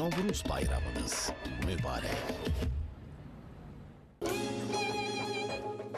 Novruz bayramınız mübarək.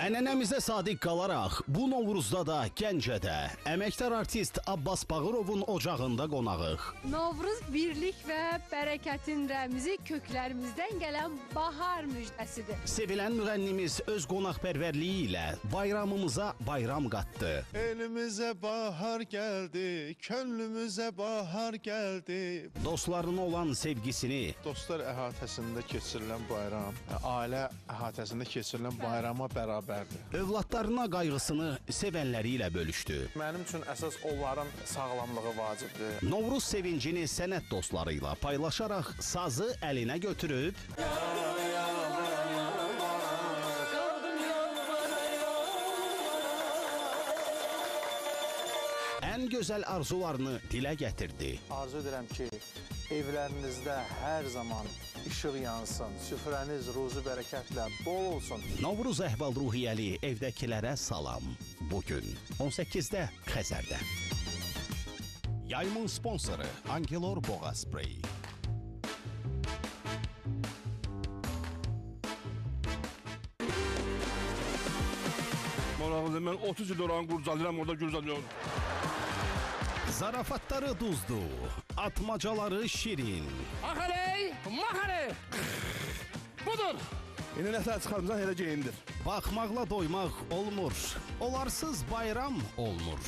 Ənənəmizə sadiq qalaraq bu Novruzda da Gəncədə əməkdar artist Abbas Bağırovun ocağında qonağıq. Novruz birlik və bərəkətin rəmzi, köklərimizdən gələn bahar müjdəsidir. Sevilən müğənnimiz öz qonaqpərvərliyi ilə bayramımıza bayram qatdı. Elimize bahar geldi, könlümüze bahar geldi. Dostlarına olan sevgisini, Dostlar əhatəsində keçirilən bayram, ailə əhatəsində keçirilən bayrama bərabərdir. Övladlarına qayğısını sevənləri ilə bölüşdü. Mənim üçün əsas onların sağlamlığı vacibdir. Novruz sevincini sənət dostları ilə paylaşaraq sazı əlinə götürüb ən gözəl arzularını dilə gətirdi. Arzu edirəm ki, evlərinizdə hər zaman işıq yansın, süfrəniz ruzi bərəkətlə bol olsun. Novruz əhval-ruhiyyəli evdəkilərə salam. Bugün 18-də Xəzərdə. Yayımın sponsoru Angelor Boğa Sprey. Maraqlıdır, mən 30 il oranı qurcalayıram, orada qurcalıyorum. Zarafatları duzlu, atmacaları şirin. Axarey, maxarey. Budur. İndi nətər çıxarmısan, elə geyindir. Baxmaqla doymaq olmur, olarsız bayram olmur.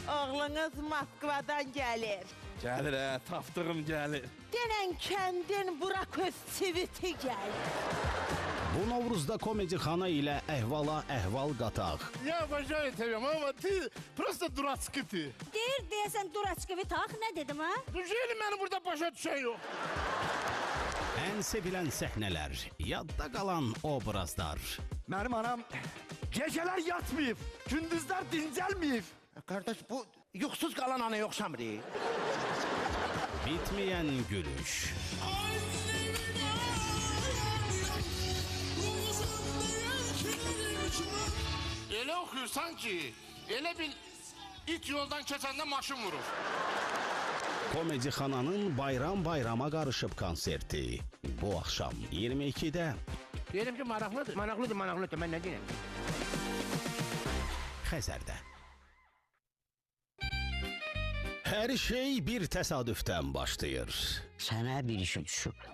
Oğlunuz Moskvadan gəlir. Gəlir, hə, tapdığım gəlir. Denən kəndin Burak Özçiviti gəlir. Bu Novruzda Komedixana ilə əhvala əhval qataq. Ya обожаю тебя, mama, ты просто дурацкий ты. Deyir, deyəsən duraçkı tax, nə dedim ha? Düşəyli məni burada başa düşən yox. Ən sevilən səhnələr, yadda qalan obrazlar. Mənim anam gecələr yatmayıb, gündüzlər dincəlməyib. Qardaş, bu yuxusuz qalan anaya oxşamır. Bitməyən gülüş. Elə oxuyursan ki, elə bil it yoldan keçəndə maşın vurur. Komedixananın bayram bayrama qarışıb konserti. Bu axşam 22-də. Deyirəm ki, maraqlıdır. Maraqlıdır, maraqlıdır. Mən nə deyirəm? Xəzərdə. Hər şey bir təsadüfdən başlayır. Sənə bir işə düşüb.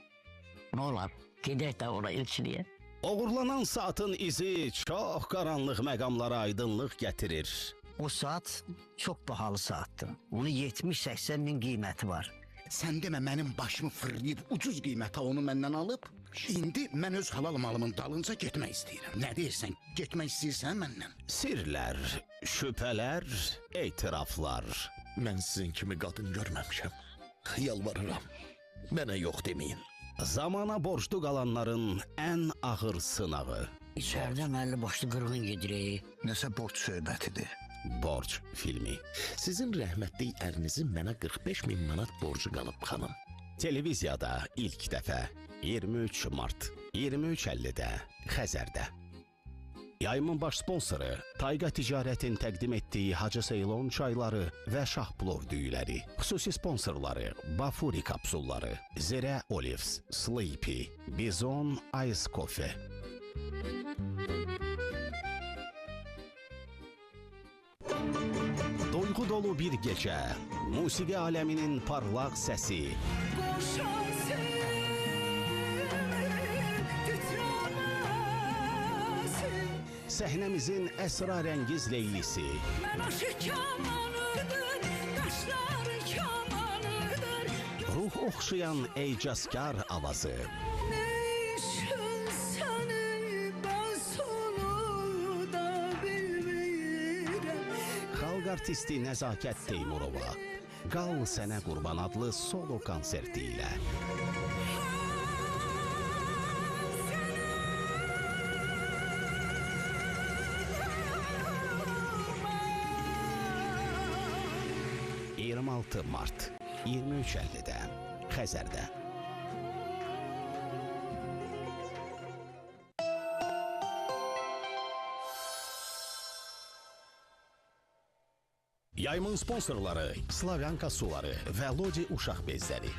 Nə olar? Gedək də ora elçiliyə. Oğurlanan saatın izi çox qaranlıq məqamlara aydınlıq gətirir. O saat çox bahalı saatdır. Onun 70-80 min qiyməti var. Sən demə mənim başımı fırlayıb ucuz qiymətə onu məndən alıb. İndi mən öz halal malımın dalınca getmək istəyirəm. Nə deyirsən? Getmək istəyirsən məndən? Sirlər, şübhələr, etiraflar. Mən sizin kimi qadın görməmişəm. Yalvarıram, mənə yox deməyin. Zamana borclu qalanların ən ağır sınağı. İçəridən əlli başlı qırğın gedirik. Nəsə borc söhbətidir. Borc filmi. Sizin rəhmətlik ərinizin mənə 45 min manat borcu qalıb xanım. Televiziyada ilk dəfə 23 mart 23:50-də Xəzərdə. Yayımın baş sponsoru Tayga Ticarətin təqdim etdiyi Hacı Seylon çayları və Şah Plov düyüləri. Xüsusi sponsorları Bafuri kapsulları, Zerə Olives, Sleepy, Bizon Ice Coffee. Duygu dolu bir gecə, musiqi aləminin parlaq səsi. Səhnəmizin əsrarəngiz leylisi. Ruh oxşayan ecazkar avazı. Xalq artisti Nəzakət Teymurova Qal Sənə Qurban adlı solo konserti ilə. ...26 mart 23:50-də Xəzərdə. Yayımın sponsorları Slavyanka suları və Lodi uşaq bezləri.